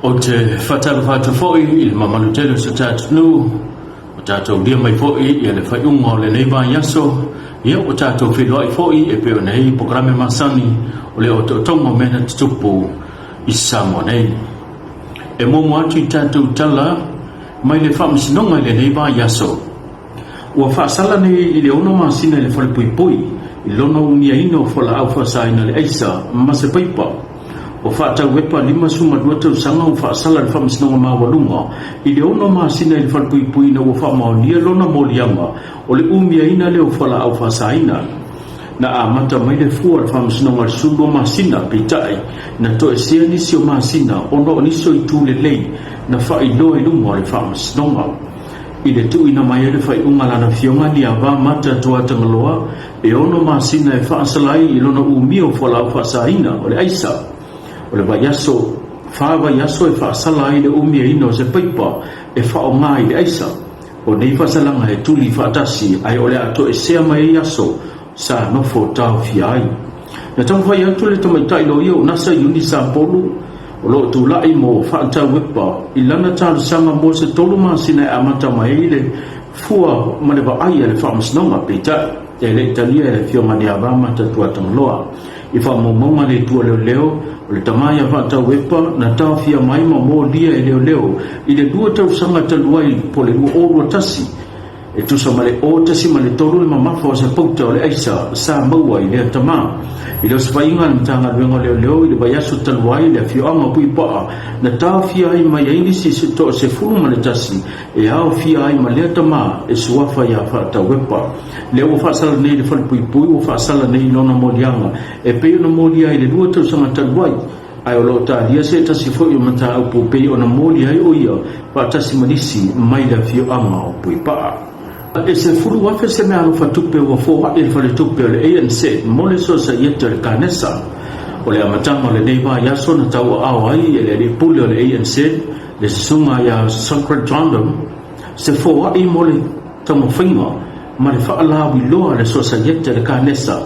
Ou te faatalofa atu foi i le mamalu tele o si o tatou atunuu, ua tatou lia mai foi i le faaiuga o lenei vaiaso, ia ua tatou feiloai foi e pei ona i ai polokalame masani o le otootoga o mea na tutupu i Samoa nei. E muamua atu i tatou tala mai le Faamasinoga i lenei vaiaso. Ua faasala nei i le 6 masina i le falepuipui i lona umiaina o fualaau faasaina le aisa ma se paipa. Ua faatauepa 52 tausaga ua faasala le Faamasinoga Maualuga i le 6 masina i le falepuipui ina ua faamaonia lona moliaga o le umiaina lea o fualaau faasaina. Na amata mai le fua o le Faamasinoga i le 12 masina, peitai, na toesea nisi o masina ona o nisi o itu lelei na faailoa i luma o le Faamasinoga. I le tuuina mai ai le faaiuga a lana afioga Niava Mata Tuatagaloa e ono masina e faasala ai i lona umia o fualaau faasaina o le aisa. O le vaiaso, fa vaiaso e faasala ai le umiaina o se paipa e faaaoga i le aisa. O nei faasalaga e tuli faatasi ae o le a toesea mai ai aso sa nofo taofia ai. Na taumafai atu le tamaitai loia o Nasa Iuni Sapolu o lo o tulai mo Faatauepa i lana talosaga mo se tolu masina e amata mai ai le fua ma le vaai a le Faamasinoga, peitai, e le i talia e le Afioga Niava Mata Tuatagaloa. I faamaumauga a le Itu a Leoleo, o le tama ia Faatauepa na taofia mai ma molia e leoleo i le lua tausaga talu ai po o le 2021, E tusa ma le 0.3 le mamafa o se pauta o le aisa sa maua i lea tama. I le osofaiga a le Matagaluega o Leoleo i le vaiaso talu ai i le afioaga o Puipaa na taofia ai mai ai nisi toa-11 e aofia ai ma lea tama e suafa ia Faatauepa. Lea ua faasala nei le falepuipui ua faasala nei i lona moliaga e pei ona molia ai i le lua tausaga talu ai. Ae o lo o talia se tasi foi o mataupu pei ona moli ai o ia faatasi ma nisi mai le afioaga o Puipaa. E 10,000 se meaalofa tupe ua foai e le faletupe o le ANC mo le Sosaiete o le Kanesa. O le amataga o lenei vaiaso na tauaao ai e le alii pule o le ANC, le Susuga ia Sankret Jondum, se foai mo le taumafaiga ma le faalauiloa a le Sosaiete a le Kanesa.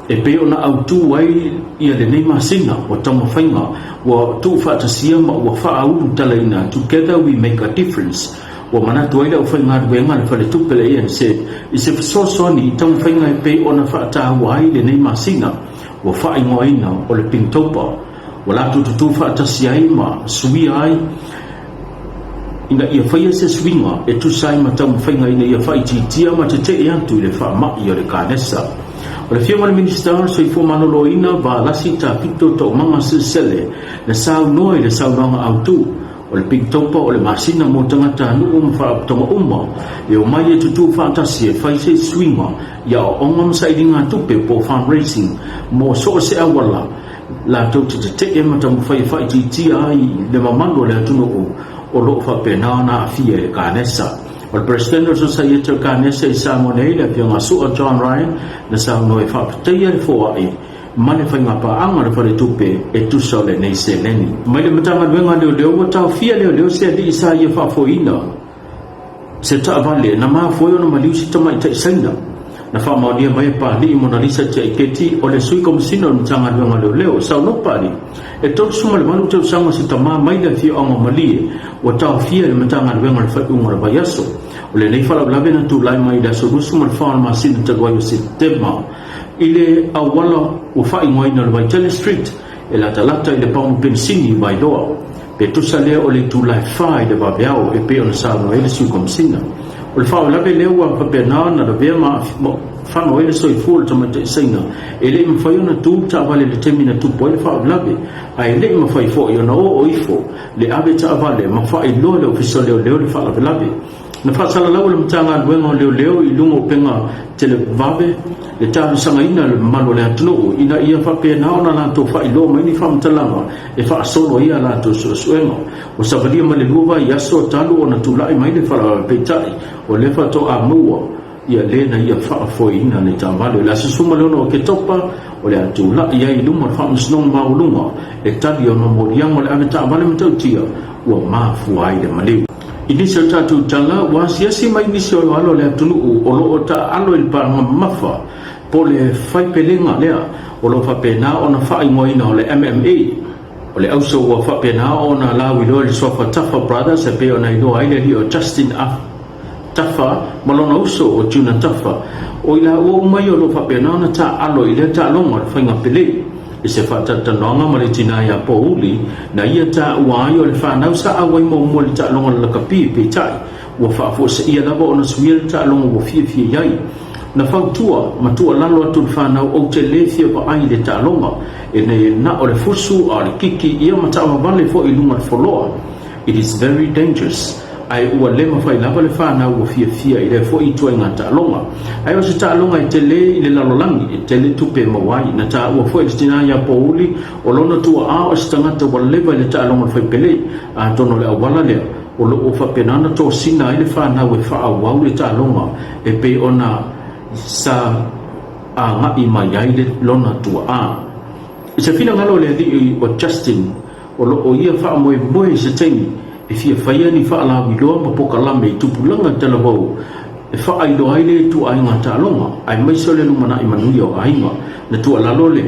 E pei ona autū ai ia lenei masina o taumafaiga ua tuufaatasia ma ua faaulutalaina Together We Make a Difference, ua manatu ai le aufaigaluega a le Faletupe le ANZ i se fesoasoani i taumafaiga e pei ona faataua ai lenei masina ua faaigoaina o le Pinktober. Ua latou tutū faatasi ai ma suia ai ina ia faia se suiga e tusa ai ma taumafaiga ina ia faaitiitia ma tetee atu i le faamai o le kanesa. O le Afioga i le Minisita o le Soifua Maloloina, Valasi Tafito Toomaga Selesele, na saunoa i le saunoaga autu, o le Pinktopa o le masina mo tagatanuu ma faalapotopotoga uma e omai e tutū faatasi e fai se suiga i aoaoga ma sailiga tupe po o fundraising mo so o se auala latou te tetee ma taumafai e faaitiitia ai le mamalu o le atunuu o lo o faapena ona aafia i le kanesa. O le Peresetene o le Sosaiete o le Kanesa i Samoa nei, le Afioga Su'a John Ryan, na saunoa e faafetaia le foai ma le faigapaaga a le Faletupe e tusa o lenei seleni. Mai le Matagaluega a Leoleo ua taofia leoleo se alii sa ia faafoeina se taavale na mafua ai ona maliu se tamaitai Saina. Na faamaonia mai e Palii Monalisa Tiaiketi o le Sui Komesina o le Matagaluega o Leoleo, saunoa Palii, e 38 tausaga se tama mai le afioaga o Malie ua taofia e le Matagaluega i le faaiuga o le vaiaso. O lenei faalavelave na tulai mai i le aso 24 o le masina talu ai o Setema i le auala ua faaigoaina o le Vaitele Street e latalata i le pamu penisini i Vailoa. Pe tusa lea o le itula e fa i le vaveao e pei ona saunoa ai le Sui Komesina. O le faalavelave lea ua faapena ona lavea ma fano ai le soifua o le tamaitai Saina e le i mafai ona tu le taavale i le taimi na tupu ai le faalavelave, ae e le i mafai foi ona oo ifo le ave taavale ma faailoa i le Ofisa o Leoleo le faalavelave. Na faasalalau e le Matagaluega o Leoleo i luga o upega televave le talosagaina o le mamalu o le atunuu ina ia faapena ona latou faailoa mai ni faamatalaga e faasolo ai a latou suesuega. Ua savalia mai le lua vaiaso talu ona tulai mai le faalavelave peitai o lea faatoa maua ia le na ia faafoeina le taavale. O le Aso 16 o Oketopa o le a tulai ai i luma o le Faamasinoga Maualuga e tali ona moliaga o le ave taavale matautia ua mafua ai le maliu. I nisi o tatou tala, ua asiasi mai nisi o alo o le atunuu o lo o taaalo i le paaga mamafa po o le faipelega lea o lo o faapena ona faaigoaina o le MMA. O le auso ua faapena ona lauiloa i le suafa Tafa Brothers e pei ona iloa ai le alii o Justin Tafa ma lona uso o Juna Tafa. O i laua uma ia o lo o faapena ona taaalo i lea taaloga o le faiga pelei. I se faatalatalanoaga ma le tina ia Pouli, na ia taua ai o le fanau sa auai muamua i le taaloga o le lakapi, peitai, ua faafuaseia lava ona suia le taaloga ua fiafia i ai. Na fautua ma tuualalo atu le fanau ou te le fia vaai i le taaloga, e nei na o le fusu a o le kiki ia ma taavavale foi i luga o le foloa. It is very dangerous. Ae ua le mafai lava le fanau ua fiafia i lea foi ituaiga taaloga. Ae o se taaloga e tele i le lalolagi, e tele tupe e maua ai. Na taua foi e le tina ia Pouli o lona tuaa o se tagata ua leva i le taaloga o le faipelei, atonu o le auala lea o lo o faapena ona tosina ai le fanau e faaauau le taaloga e pei ona sa agai mai ai le lona tuaa. I se finagalo o le alii o Justin, o lo o ia faamoemoe i se taimi e fia faia ni faalauiloa ma pokalame i tupulaga talavou e faailoa ai le ituaiga taaloga aemaise o le lumanai manuia o aiga. Na tuualalo le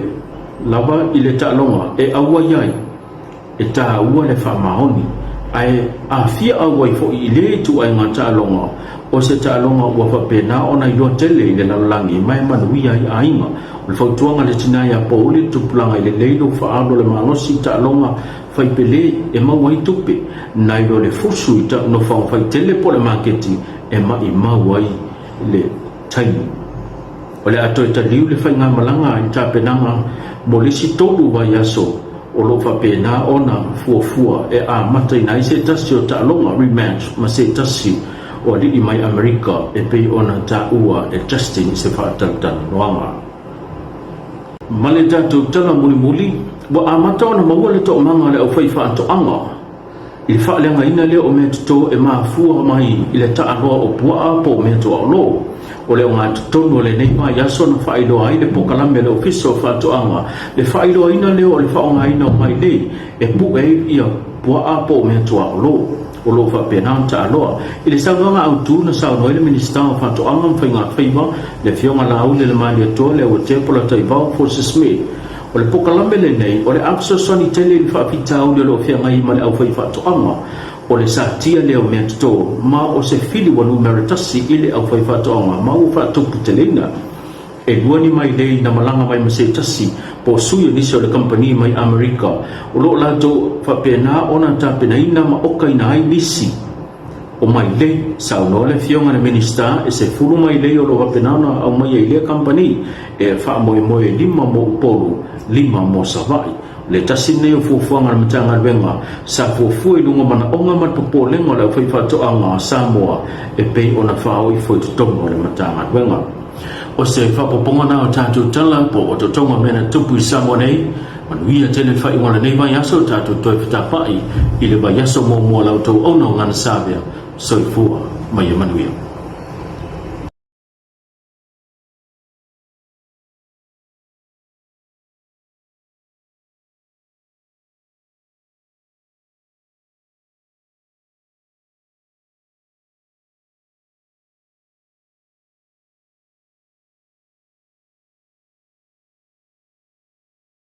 lava i le taaloga e auai ai E taua le faamaoni, ae aafia auai foi i lea ituaiga taaloga, o se taaloga ua faapena ona iloa tele i le lalolagi ma e manuia ai aiga. O le fautuaga a le tina ia Pouli le tupulaga i lelei lou faaalo le malosi i taaloga fai pele e maua ai tupe, nai lo le fusu i nofoaga faitele po o le maketi e maimau ai le taimi. O le a toe taliu le faigamalaga i tapenaga mo le isi tolu vaiaso o lo o faapena ona fuafua e amataina ai se tasi o taaloga rematch ma se tasi o alii mai Amerika e pei ona taua e Justin i se faatalatalanoaga. Ma le tatou tala mulimuli, ua amata ona maua le toomaga o le aufaifaatoaga I le faaleagaina lea o meatoto e mafua mai i le taaloa o puaa po o meatuaolo. O le ogatotonu o lenei vaiaso na faailoa ai le pokalame a le Ofisa o Faatoaga le faailoaina lea o le faaaogaina o mailei e pue ai ia puaa po o meatuaolo o lo o faapena ona taaloa. I le saunoaga autu na saunoa ai le Minisita o Faatoaga ma Faigafaiva, le Afioga Laauli Lemalietoa Leauatea Polataivao Fosi Smith, O le pokalame lenei, o le a fesoasoani tele i le faafitauli o lo o feagai ma le aufaifaatoaga. O le satia lea o meatoto, ma o se fili ua numera tasi i le aufaifaatoaga ma ua faatuputeleina. E lua ni mailei na malaga mai ma se tasi po o sui o nisi o le kamupani mai Amerika o lo o latou faapena ona tapenaina ma okaina ai nisi o mailei. Saunoa le Afioga i le Minisita e 10 mailei o lo o faapena ona aumaia i lea kamupani e faamoemoe e lima mo Upolu, lima mo Savaii. O le tasi lenei o fuafuaga a le Matagaluega sa fuafua i luga o manaoga ma le popolega o le aufaifaatoaga a Samoa e pei ona faaoifo i totonu o le Matagaluega. O se faaopoopoga na o tatou tala po o otootoga mea na tupu i Samoa nei. Manuia tele le faaiuga o lenei vaiaso, tatou toe fetapa'i i le vaiaso muamua o la outou auaunaga na savea. Soifua ma ia manuia.